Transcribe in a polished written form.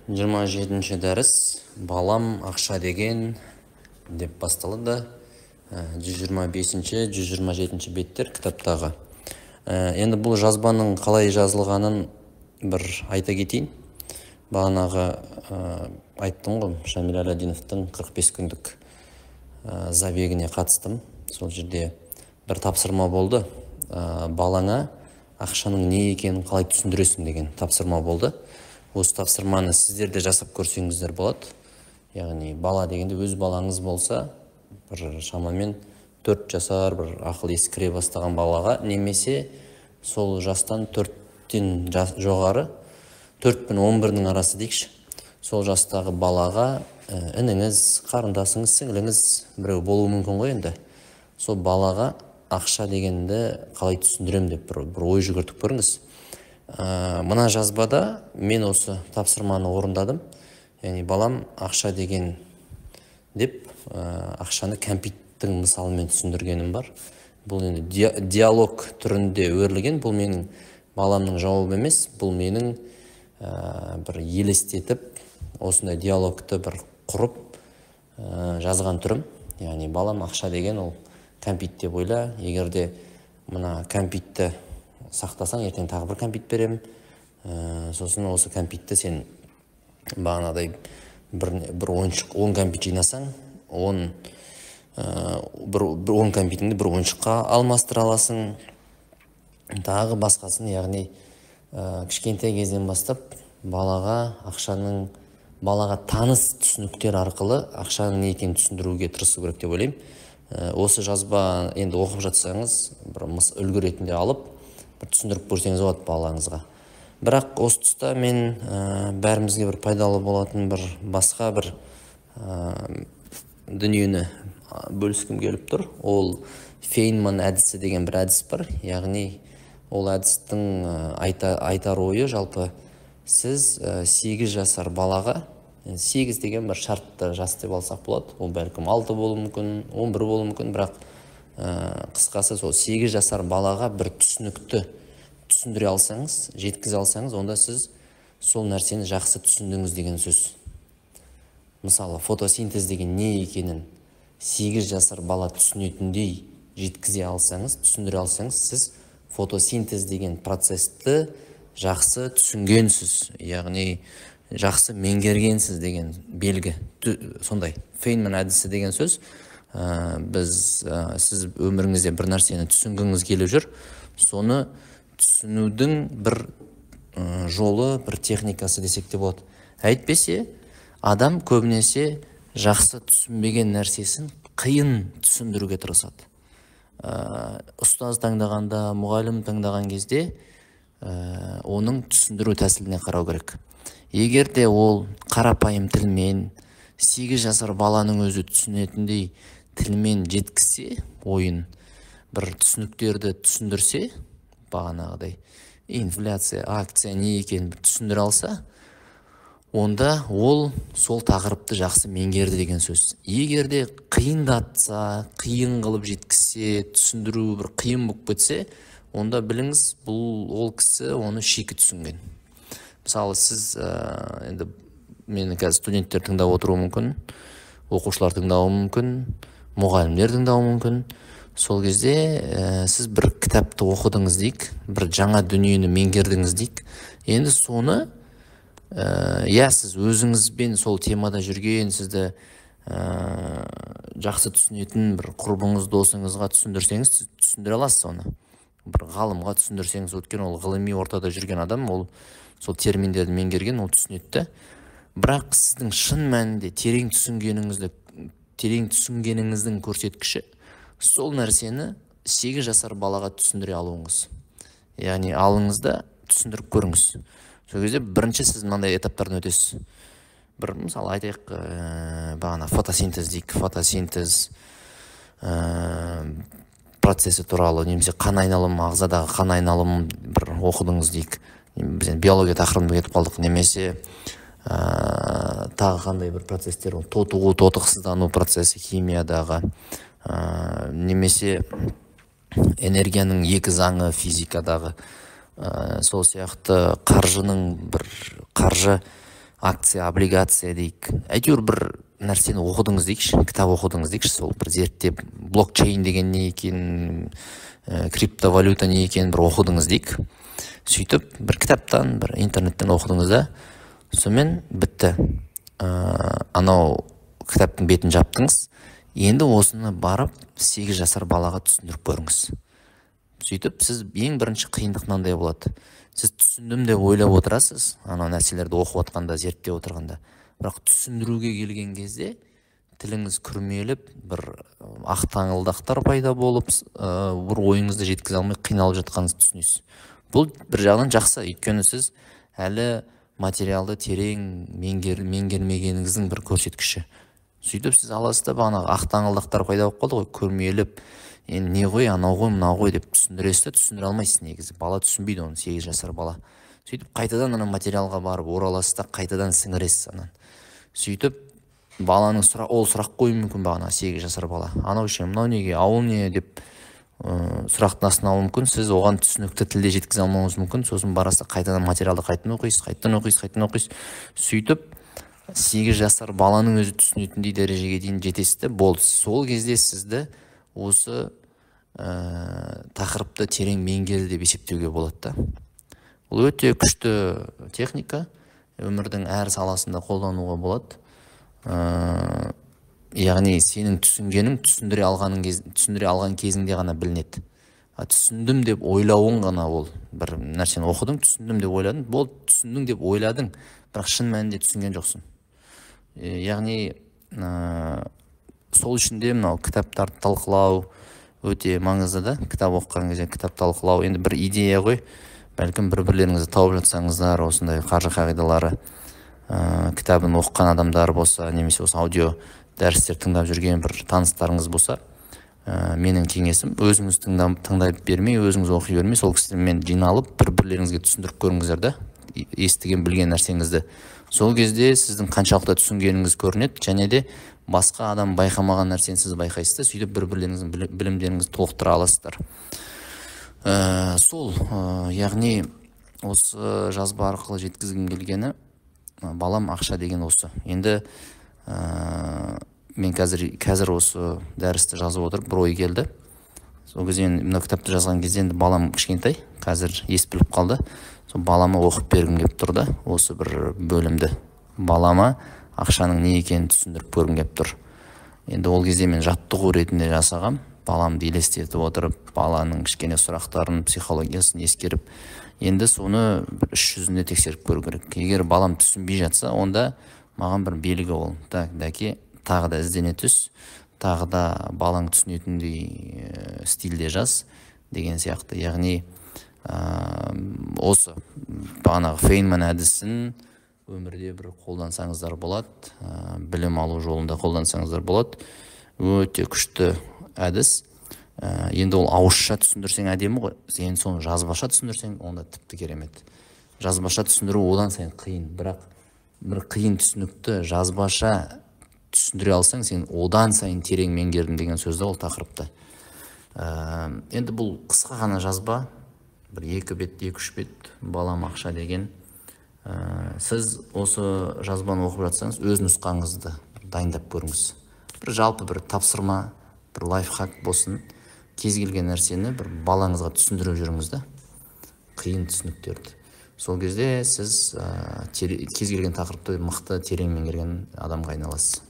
27-ші дәріс «Балам, ақша деген» деп басталады. 125-ші, 127-ші беттер кітаптағы. Енді бұл жазбаның қалай жазылғанын бір айта кетейін. Бағанағы айттым ғой, Шамиль Аляутдиновтың 45 күндік забегіне қатыстым. Сол жерде бір тапсырма болды. Балаңа ақшаның не екенін қалай түсіндіресің деген тапсырма болды. Осы тапсырманы сіздер де жасап көрсеңіздер болады. Яғни бала дегенде өз балаңыз болса, бір шамамен 4 жасар, бір ақыл есі кіре бастаған балаға, немесе сол жастан 4-тен жоғары, 4 пен 11-нің арасы дейікші, сол жастағы балаға, ініңіз, қарындасыңыз, сіңліңіз біреу болуы мүмкін ғой енді. Сол балаға ақша дегенді қалай түсіндірем деп бір ой жүгіртіп көріңіз. Мына жазбада мен осы тапсырманы орындадым. Яғни балам ақша деген деп, ақшаны кәмпиттің мысалымен түсіндіргенім бар. Бұл енді диалог түрінде өрілген, бұл менің баламның жауабы емес, бұл менің бір елестетіп, осындай диалогты бір құрып жазған түрім. Яғни балам, ақша деген ол кәмпит деп ойла, егер де мына кәмпитті сақтасаң, ертең тағы бір кәмпит беремін. Сосын осы кәмпитті сен бағанағыдай бір ойыншық, 10 кәмпит жинасаң, 10 бір 10 кәмпитіңді бір ойыншыққа алмастыра аласың, тағы басқасын. Яғни кішкентай кезден бастап балаға ақшаның, балаға таныс түсініктер арқылы ақшаның не екенін түсіндіруге тырысу керек деп ойлаймын. Осы жазба енді оқып жатсаңыз, бір үлгі ретінде алып, бір түсіндіріп көрсеңіз болады балаңызға. Бірақ осы тұста мен бәрімізге бір пайдалы болатын бір басқа бір дүниені бөліскім келіп тұр. Ол Фейнман әдісі деген бір әдіс бар. Яғни ол әдістің айтар ойы, жалпы сіз 8 жасар балаға, 8 деген бір шартты жас деп алсақ болады, ол бәлкім 6 болуы мүмкін, 11 болуы мүмкін, бірақ қысқасы сол 8 жасар балаға бір түсінікті түсіндіре алсаңыз, жеткізе алсаңыз, онда сіз сол нәрсені жақсы түсіндіңіз деген сөз. Мысалы, фотосинтез деген не екенін 8 жасар бала түсінетіндей жеткізе алсаңыз, түсіндіре алсаңыз, сіз фотосинтез деген процесті жақсы түсінгенсіз, яғни жақсы меңгергенсіз деген белгі. Сондай Фейнман әдісі деген сөз. Сіз өміріңізде бір нәрсені түсінгіңіз келіп жүр, соны түсінудің бір жолы, бір техникасы десек те болады. Әйтпесе, адам көбінесе жақсы түсінбеген нәрсесін қиын түсіндіруге тырысады. Ұстаз таңдағанда, мұғалім таңдаған кезде оның түсіндіру тәсіліне қарау керек. Егер де ол қарапайым тілмен, 8 жасар баланың өзі түсінетіндей тілмен жеткізсе, ойын, бір түсініктерді түсіндірсе, бағанағыдай инфляция, акция не екенін түсіндіре алса, онда ол сол тақырыпты жақсы меңгерді деген сөз. Егер де қиындатса, қиын қылып жеткізсе, түсіндіру бір қиын болып кетсе, онда біліңіз, бұл ол кісі оны шикі түсінген. Мысалы, сіз енді мені қазір студенттер тыңдап отыруы мүмкін, оқушылар тыңдауы мүмкін, мұғалімдер тыңдауы мүмкін. Сол кезде сіз бір кітапты оқыдыңыз дейік, бір жаңа дүниені меңгердіңіз дейік. Енді соны сіз өзіңізбен сол темада жүрген, сізді жақсы түсінетін бір құрбыңыз, досыңызға түсіндірсеңіз, сіз түсіндіре аласыз оны. Бір ғалымға түсіндірсеңіз, өйткені ол ғылыми ортада жүрген адам, ол сол терминдерді меңгерген, ол түсінеді. Бірақ сіздің шын мәнінде терең түсінгеніңіздің көрсеткіші сол нәрсені 8 жасар балаға түсіндіре алуыңыз. Яғни алыңыз да түсіндіріп көріңіз. Сол кезде бірінші сіз мынандай этаптардан өтесіз. Бір мысал айтайық, бағана фотосинтез дейік, фотосинтез процесі туралы, немесе қан айналымы, ағзадағы қан айналымын бір оқыдыңыз дейік. Біз енді биология тақырыбына кетіп қалдық, немесе тағы қандай бір процестер, ол тотығу, тотықсыздану процесі химиядағы, немесе энергияның екі заңы физикадағы, сол сияқты қаржының бір қаржы Акция, облигация дейік, әйтеуір бір нәрсені оқыдыңыз дейікші, кітап оқыдыңыз дейікші, сол бір зерттеп, блокчейн деген не екенін, криптовалюта не екенін бір оқыдыңыз дейік. Сөйтіп бір кітаптан, бір интернеттен оқыдыңыз да, сонымен бітті. Анау кітаптың бетін жаптыңыз. Енді осыны барып 8 жасар балаға түсіндіріп көріңіз. Сөйтіп сіз ең бірінші қиындық мынандай болады. Сіз түсіндім деп ойлап отырасыз, анау нәрселерді оқып отқанда, зерттеп отырғанда. Бірақ түсіндіруге келген кезде тіліңіз күрмеліп, бір ақтаңылдақтар пайда болып, бір ойыңызды жеткізе алмай қиналып жатқаныңызды түсінесіз. Бұл бір жағынан жақсы, өйткені сіз әлі материалды терең меңгермегеніңіздің бір көрсеткіші. Сөйтіп сіз аласыз да, бағанағы ақтаңылдақтар пайда болып қалды ғой, күрмеліп, енді не ғой, анау ғой, мынау ғой деп түсіндіресіз де, түсіндіре алмайсыз негізі. Бала түсінбейді оны, 8 жасар бала. Сөйтіп қайтадан ана материалға барып ораласыз да, қайтадан сіңіресіз ананы. Сөйтіп баланың ол сұрақ қоюы мүмкін бағана 8 жасар бала. Анау ше, мынау неге, ауыл не деп сұрақтың астына алуы мүмкін. Сіз оған түсінікті тілде жеткізе алмауыңыз мүмкін. Сосын барасыз да, қайтадан материалды қайтадан оқисыз, қайтадан оқисыз, қайтадан оқисыз. Сөйтіп 8 жасар баланың өзі түсінетіндей дәрежеге дейін жетесіз де, болды. Сол кезде сізді осы тақырыпты терең меңгерді деп есептеуге болады да. Бұл өте күшті техника, өмірдің әр саласында қолдануға болады. Яғни сенің түсінгенің түсіндіре алған кезіңде ғана білінеді. Түсіндім деп ойлауың ғана ол. Бір нәрсені оқыдың, түсіндім деп ойладың, болды, түсіндің деп ойладың, бірақ шын мәнінде түсінген жоқсың. Яғни сол үшін де мынау кітаптарды талқылау өте маңызды да. Кітап оқыған кезде кітап талқылау енді бір идея ғой. Бәлкім бір-бірлеріңізді тауып жатсаңыздар, осындай қаржы қағидалары кітабын оқыған адамдар болса, немесе осы аудио дәрістер тыңдап жүрген бір таныстарыңыз болса, менің кеңесім, өзіңіз тыңдай бермей, өзіңіз оқи бермей, сол кісімен жиналып бір-бірлеріңізге түсіндіріп көріңіздер да, естіген білген нәрсеңізді. Сол кезде сіздің қаншалықты түсінгеніңіз көрінеді, және де басқа адам байқамаған нәрсені сіз байқайсыз да, сөйтіп бір-бірлеріңіздің білімдеріңізді толықтыра аласыздар. Сол, яғни осы жазба арқылы жеткізгім келгені, балам ақша деген осы. Енді мен қазір осы дәрісті жазып отырып бір ой келді. Сол кезде мен мына кітапты жазған кезде енді балам кішкентай, қазір ес біліп қалды. Сол балама оқып бергім келіп тұр да, осы бір бөлімді. Балама ақшаның не екенін түсіндіріп көргім келіп тұр. Енді ол кезде мен жаттығу ретінде жасағам, баламды елестетіп отырып, баланың кішкене сұрақтарын, психологиясын ескеріп, енді соны бір іс жүзінде тексеріп көру керек. Егер балам түсінбей жатса, онда маған бір белгі ол. Так, дәке, тағы да іздене түс, тағы да балаң түсінетіндей стильде жаз деген сияқты. Яғни осы бағанағы Фейнман әдісін өмірде бір қолдансаңыздар болады, білім алу жолында қолдансаңыздар болады. Өте күшті әдіс. Енді ол ауызша түсіндірсең әдемі ғой, енді соны жазбаша түсіндірсең, онда тіпті керемет. Жазбаша түсіндіру одан сайын қиын, бірақ бір қиын түсінікті жазбаша түсіндіре алсаң, сен одан сайын терең меңгердің деген сөзді ол тақырыпты. Енді бұл қысқа ғана жазба, бір 2 бет, 2-3 бет, балам ақша деген. Сіз осы жазбаны оқып жатсаңыз, өз нұсқаңызды дайындап көріңіз. Бір жалпы бір тапсырма, бір лайфхак болсын, кез келген нәрсені бір балаңызға түсіндіріп жүріңіз да, қиын түсініктерді. Сол кезде сіз кез келген тақырыпты мықты терең меңгерген адамға айналасыз.